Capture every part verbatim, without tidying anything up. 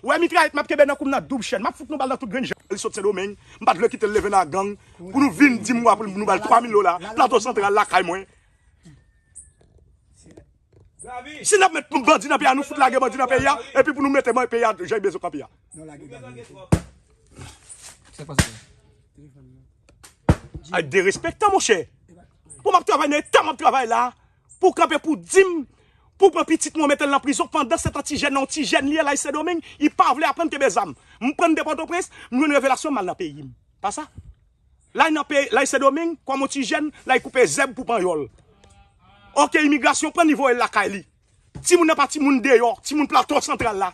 Ou wè mitrayèt m ap kenbe nan kou m nan doub chèn. M ap fout nou bal nan tout grenn jan. Li sot Sendomeng. M pa t vle kite l leve nan gang. Pou nou vin di m w ap nou ba l twa mil dola. Plato Santral lakay mwen. Si n ap met bandi nan peyi a, nou fout lage bandi nan peyi a. Epi pou nou mete peyi a, jan l bezwen kanpe a. Ay derespektan, monchè. Pou m ap travay nan eta m ap travay la, pou w kanpe pou di m, pou w pran pitit mwen, w mete l nan prizon, pandan se tan ti jèn nan, yon ti jèn li ye la, li Sendomeng, li pa vle aprann kenbe zam. M pran de Pòtoprens, m jwenn revelasyon, m al nan peyi m. Pa sa? La, li nan peyi, la, li Sendomeng, kòm yon ti jèn, la, li koupe zèb pou panyòl. Oke, imigrasyon pran l, li voye l lakay li. Timoun nan pa timoun deyò, timoun Plato Santral la.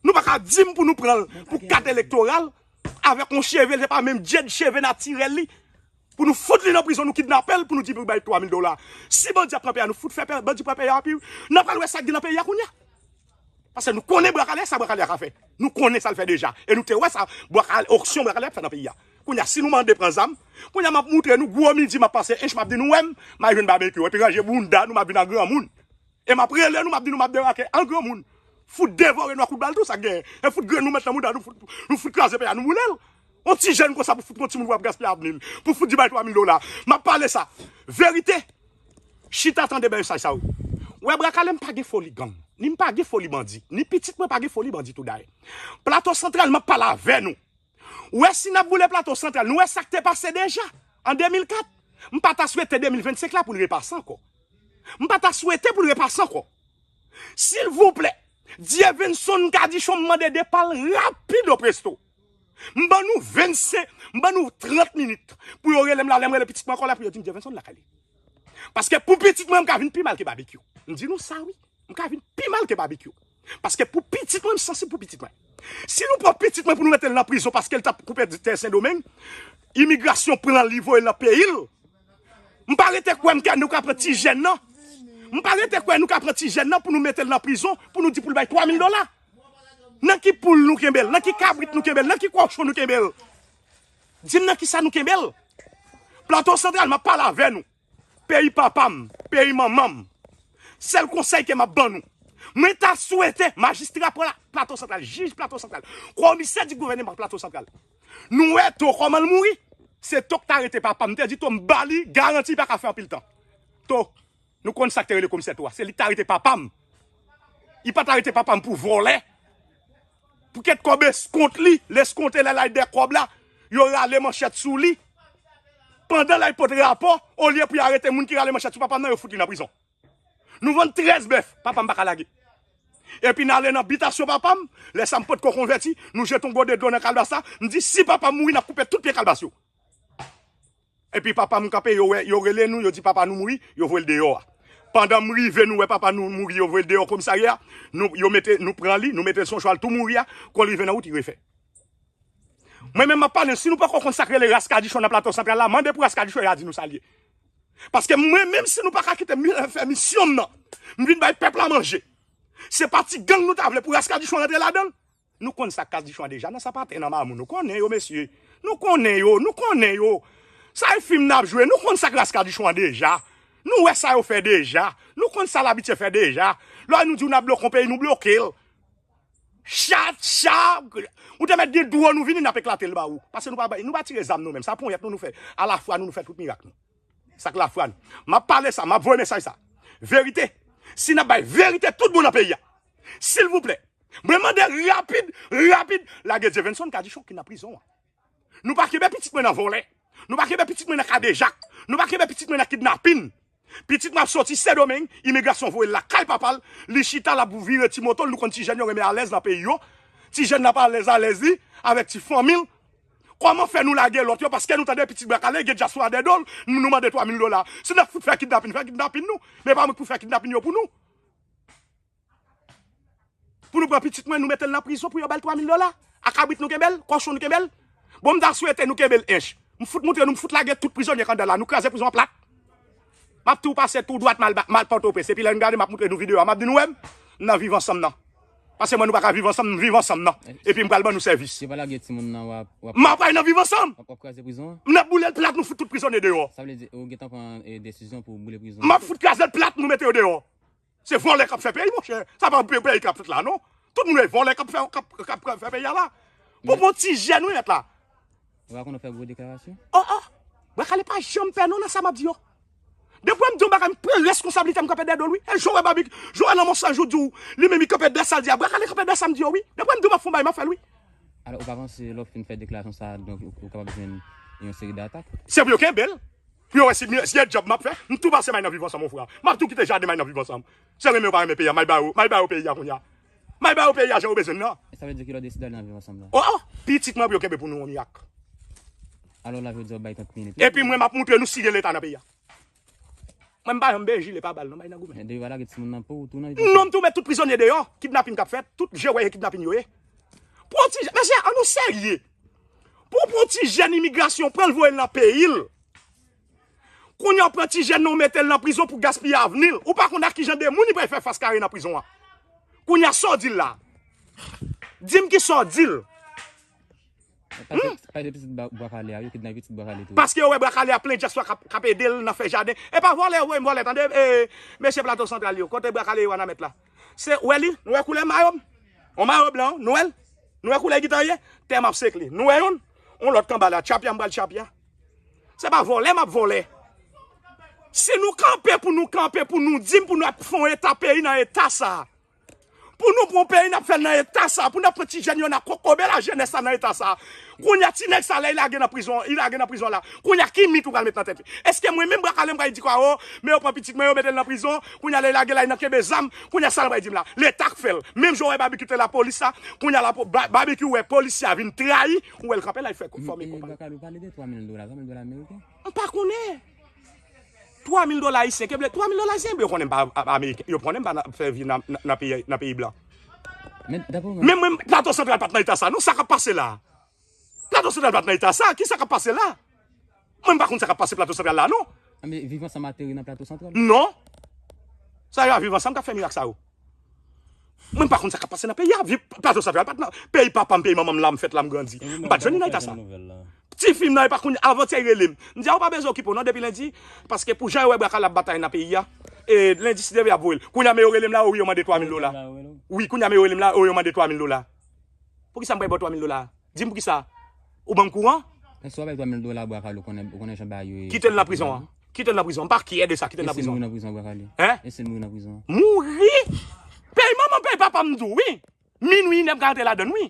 Nou pa ka di m pou nou pran l pou kat elektoral, avèk yon cheve, se pa menm dyed cheve natirèl li. Pou nou fout li nan prizon, nou kidnape l, pou nou di pou l bay twa mil dola. Si bandi ap pran peyi a, nou fout fè pè- bandi pran peyi a, epi n ap al wè sa k gen nan peyi a kounye a. Paske nou konnen Bwa Kale, sa Bwa Kale a ka fè. Nou konnen sa l fè deja. E nou te wè sa Bwa Kale, oksyon Bwa Kale ap fè nan peyi a. Kounye a, si nou mande pran zam, kounye a m ap moutre nou, gwo midi m ap pase Ench, m ap di nou wè m, m al jwenn babekyou, epi ranje bounda nou, m ap vin an granmoun. E m ap rele nou, m ap di nou m ap debake an granmoun. Fout devore nou a kout bal tou, sa k genyen. E fout grenn nou met nan mouda nou, fout, nou fout kraze peyi a, nou boule l. Yon ti jèn konsa pou fout yon timoun pou ap gaspiye avni l. Pou fout di bay twa mil dola. M ap pale sa. Verite. Chita tande bay mesaj sa yo. Ou wè Bwa Kale m pa gen foli gang. Ni m pa gen foli bandi. Ni pitit mwen pa gen foli bandi tou dayè. Plato Santral, m ap pale avè nou. Ou wè si n ap boule Plato Santral, nou wè sa k te pase deja an de mil kat. M pa ta swete de mil vennsenk la pou l repase ankò. M pa ta swete pou l repase ankò. Silvouplè, Dievenson Cadichon, m mande depa l rapido presto. M ban nou vennsenk, m ban nou trant minit pou yo rele m la, lè m rele pitit mwen ankò la pou yo di m Dievenson lakay li. Paske pou pitit mwen, m ka vin pi mal ke Babekyou. M di nou sa wi. M ka vin pi mal ke Babekyou. Paske pou pitit mwen, m sansib pou pitit mwen. Si nou pran pitit mwen pou nou mete l nan prizon paske l t ap koupe tè Sendomeng, imigrasyon pran l, li voye l nan peyi l. M pa rete kwè m ke nou ka pran ti jèn nan. M pa rete kwè nou ka pran ti jèn nan pou nou mete l nan prizon, pou nou di pou l bay twa mil dola. Nan ki poul nou kenbe l? Nan ki kabrit nou kenbe l? Nan ki kòchon nou kenbe l? Di m nan ki sa nou kenbe l? Plato Santral, m ap pale avè nou. Peyi papa m, peyi manman m. Sèl konsèy ke m ap ban nou. Mwen ta swete majistra Pla- Plato Santral, jij Plato Santral, komisè di gouvènman Plato Santral. Nou wè To kòman l mouri? Se To k ta rete papa m. M te di To m ba li garanti li pa ka fè anpil tan. To, nou konn sa k te rele komisè To a. Se li k ta rete papa m. Li pa ta rete papa m pou vòlè. Pou kèt kòb eskont li, leskonte lè l al dèyè kòb la, yo rale manchèt sou li. Pandan l al pot rapò, olye pou y arete moun ki rale manchèt sou papa m nan, yo fout li nan prizon. Nou vann trèz bèf, papa m pa ka lage. Epi n ale nan bitasyon papa m, lè sa m potko konvèti, nou jete yon gode dlo nan kalbas la, m di si papa m mouri, n ap koupe tout pye kalbas yo. Epi papa m kanpe, yo wè, yo rele nou, yo di papa nou mouri, yo voye l deyò a. Pandan m rive, nou wè papa nou mouri, yo voye l deyò komisarya, nou, yo mete, nou pran li, nou mete l sou yon chwal tou mouri a, kon l rive nan wout, li refè. Mwen menm m ap pale, si nou poko konn sa k rele ras kadichon nan Plato Santral la, mande pou ras kadichon yo a di nou sa l ye. Paske mwen menm si nou pa ka kite m fè misyon m nan, m vin bay pèp la manje. Se pa ti gang nou ta vle pou ras kadichon rantre ladan l. Nou konn sa k kadichon an deja, nan sapatè, nan mamou, nou konnen yo, mesye. Nou konnen yo, nou konnen yo. Sa e fim n ap jwe, nou konn sa k ras kadichon an deja. Nou wè sa yo fè deja. Nou konn sa l abitye fè deja. Lè nou di w n ap bloke yon peyi, nou bloke l. Cha, cha, ou te mèt gen dwòn ou vini, n ap eklate l ba ou. Paske nou pa bay, nou pa tire zam nou menm. Sa ponyèt nou, nou fè. A lafwa nou, nou fè tout mirak nou. Sa k lafwa nou. M ap pale sa, m ap voye mesaj sa. Verite. Si n ap bay verite tout bon nan peyi a. Silvouplè. Mwen mande rapid, rapid, lage Dievenson Cadichon ki nan prizon an. Nou pa kenbe pitit mwen nan vòlè. Nou pa kenbe pitit mwen nan kadejak. Nou pa kenbe pitit mwen nan kidnapin. Pitit mwen ap soti Sendomeng, imigrasyon voye l lakay papa l, li chita l ap vire ti moto l, nou konn ti jèn yo renmen alèz nan peyi yo. Ti jèn nan ap alèz alèz li, avèk ti fanmi l. Kòman fè nou lage lòt yo? Paske nou tande pitit Bwa Kale gen dyaspora dèyè do l, nou, nou mande twa mil dola. Si n ap fout fè kidnapin, fè kidnapin nou. Men pa mwen k pou fè kidnapin yo pou nou. Pou nou pran pitit mwen, nou mete l nan prizon pou yo ba l twa mil dola? A kabrit nou kenbe l? Kòchon nou kenbe l? Bon, m ta swete nou kenbe l ench. M fout moutre nou, m fout lage tout prizonye k anndan la, nou kraze prizon an plat. M ap tou pase tou dwat m al ba- m al Pòtoprens. Epi lè nou gade, m ap moutre nou videyo a, m ap di nou wè m nan Viv Ansanm nan. Paske mwen nou pa ka viv ansanm, m viv ansanm nan. Epi m pral ban nou sèvis. Yo pa lage timoun nan w ap, w ap, m ap pral nan Viv Ansanm. W ap, w ap kraze prizon an? M ap boule l plat, nou fout tout prizonye deyò. Sa vle di, ou gentan pran, e, desizyon pou w boule prizon an? M ap fout kraze l plat, nou mete yo deyò. Se vòlè k ap fè peyi, monchè. Sa pa pe- peyi k ap fèt la, non. Tout moun wè vòlè k ap fè, k ap, k ap fè peyi a la. Pou bon ti jèn wi mèt la. Ou pa konn fè gwo deklarasyon? Oh, oh. Bwa Kale pa janm pè non nan sa m ap di yo. Depi m di yon bagay, m pran reskonsablite m kanpe dèyè do l wi. E jan w wè Babi, jan w wè nan monsaj ou di w, li menm li kanpe dèyè sa l di a. Bwa Kale kanpe dèyè sa m di yo wi. Depi m di w m ap fè yon bagay, m ap fè l wi. Alò, ou pa panse lè w fin fè deklarasyon sa a, donk ou kapab jwenn yon seri de atak? Se pou yo kenbe l. Pou yo wè si, si e djòb m ap fè, m tou pase may nan Viv Ansanm, mon frè. M ap tou kite jaden may nan Viv Ansanm. Se renmen yo pa renmen peyi a, may ba yo, may ba yo peyi a kounye a. May ba yo peyi a jan yo bezwen l nan. E sa vle di ki lè w deside ale nan Viv Ansanm la? Oh, oh, pitit mwen pou yo kenbe pou nou yon mirak. Alò, la, jodi a, w bay trant minit. Epi mwen, m ap moutre nou si gen Leta nan peyi a. Mwen, m pa janm benyen jile pa bal, non, bay nan goumen. Men depi w pa lage timoun nan po, ou tou nan Viv Ansanm. Non, m tou met tout prizonye deyò, kidnapin k ap fèt, tout je wè e kidnapin yo ye. Pou yon ti jèn, mesye, ann nou serye. Pou, pou yon ti jèn imigrasyon pran l voye l nan peyi l. Kounye a w pran ti jèn nan w mete l nan prizon pou gaspiye avni l. Ou pa konn ak ki jan de moun li pral fè fas kare nan prizon an. Kounye a sa w di l la? Di m ki sa w di l. Pale de pitit Bwa Kale a, yo kidnape pitit Bwa Kale tou. Paske yo wè Bwa Kale a plen dyaspora k ap, k ap ede l nan fè jaden. E pa vòlè yo voye m vòlè, tande, e, mesye Plato Santral yo, kote Bwa Kale yo a nan mèt la. Se, ou wè li, nou wè koulè mayo m? On mayo blan, nou wè l? Nou wè koulè gitan ye? Tè m ap sekle. Nou wè youn? On lòt k anba la, tchapya m pral tchapya. Se pa vòlè m ap vòlè. Si nou kanpe pou nou kanpe, pou nou di m, pou nou ap fè yon eta peyi nan eta sa a. Pou nou pran yon peyi n ap fè l nan eta sa a, pou n ap pran ti jèn yo nan kokobe lajenès la nan eta sa a. Kounye a ti nèg sa lè li lage nan prizon, li lage nan prizon la. Kounye a ki mit ou pral met nan tèt li? Èske mwen menm Bwa Kale m pral di kwa o, men yo pran pitit mwen yo mete l nan prizon, kounye a lè li lage la li nan kenbe zam, kounye a sa l pral di m la? Leta k fè l. Menm jan w wè Babi kite lapolis la, kounye a lapo, Ba- Babi ki wè polisye a vin trayi, ou wè l kanpe la li fè fòme konpay. Bwa Kale, ou pale de twa mil dola, twa mil dola ameriken? M pa konnen. Twa mil dola ayisyen, ke ble, twa mil dola ayisyen, yo konnen m pa a- ameriken, yo konnen m pa nan- fè vi nan nan- nan peyi nan peyi blan. Men dapre ou menm. Men mwen, Plato Santral pa t nan eta sa, non, sa k ap pase la? Plato Santral pa t nan eta sa, ki sa k ap pase la? Mwen, m pa konn sa k ap pase Plato Santral la, non. Anben, Viv Ansanm ateri nan Plato Santral? Non. Sa yo a Viv Ansanm k ap fè mirak sa yo. Mwen, m pa konn sa k ap pase nan peyi a. Viv Plato Santral pa t nan peyi papa m, peyi manman m, la m fèt, la m grandi. M pa t jwenn li nan eta sa. Ti fi m nan, e pa kounye a, avantyè, li rele m. M di a, ou pa bezwen okipe w non depi lendi, paske pou jan yo wè Bwa Kale ap batay nan peyi a, e, lendi, si Dye vle, y ap voye l. Kounye a, men yo rele m la, o, wi, yo mande twa mil dola. Wi, kounye a, men yo rele m la, o, yo mande twa mil dola. Poukisa m pral ba w twa mil dola? Di m poukisa? Ou ban m kouran? Èske w ap bay twa mil dola Bwa Kale, ou konnen, ou konnen jan bagay yo ye? Kite l nan prizon an. Kite l nan prizon. M pa kyè de sa, kite l nan prizon. Èske l mouri nan prizon, Bwa Kale? Hein? Èske l mouri nan prizon? Mouri? Peyi manman, peyi papa m di w, wi. Minwi inè m ka rantre ladann, wi.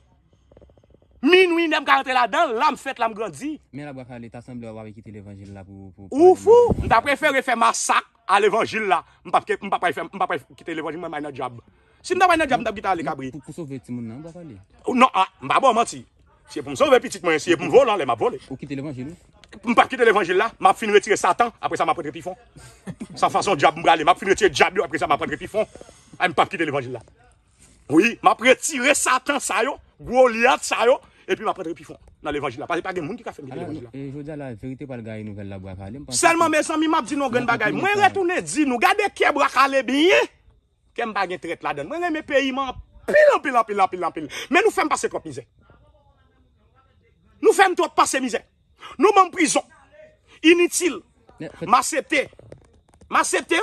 Minwi inè m ka rantre ladann, la m fèt, la m grandi. Men la Bwa Kale, ta sanble w ap kite levanjil la pou, pou, pou Ou fou? M ta prefere fè masak a levanjil la. M p ap ke- m p ap pral fè- m p ap pral kite levanjil, mwen m al nan dyab. Si m ta pral nan dyab, m t ap kite ale kabrit. Pou, pou sove timoun nan, Bwa Kale. Non, ah, m pa ba w manti. Si e pou m sove pitit mwen, si e pou m vole anlè, m ap vole. Ou kite levanjil, wi. M p ap kite levanjil la, m ap fin retire Satan, apre sa m ap rantre pi fon. San fason dyab m prale, m ap fin retire dyab yo, apre sa m ap rantre pi fon. Ay, m p ap kite levanjil la. Wi, m ap retire Satan sa yo, Gwolyat sa yo, epi m ap rantre pi fon nan levanjil la. Paske pa gen moun ki ka fè m kite levanjil la. E jodi a la, verite pral gaye nouvèl la, Bwa Kale, m panse. Sèlman, mezanmi, m ap di nou yon grenn bagay. Mwen retounen di nou, gade kè Bwa Kale byen. Kè m pa gen trèt ladann. Mwen renmen peyi m anpil, anpil, anpil, anpil, anpil. Men nou fè m pase twòp mizè. Nou fè m twòp pase mizè. Nou ban m prizon. Initil. M aksepte. M aksepte.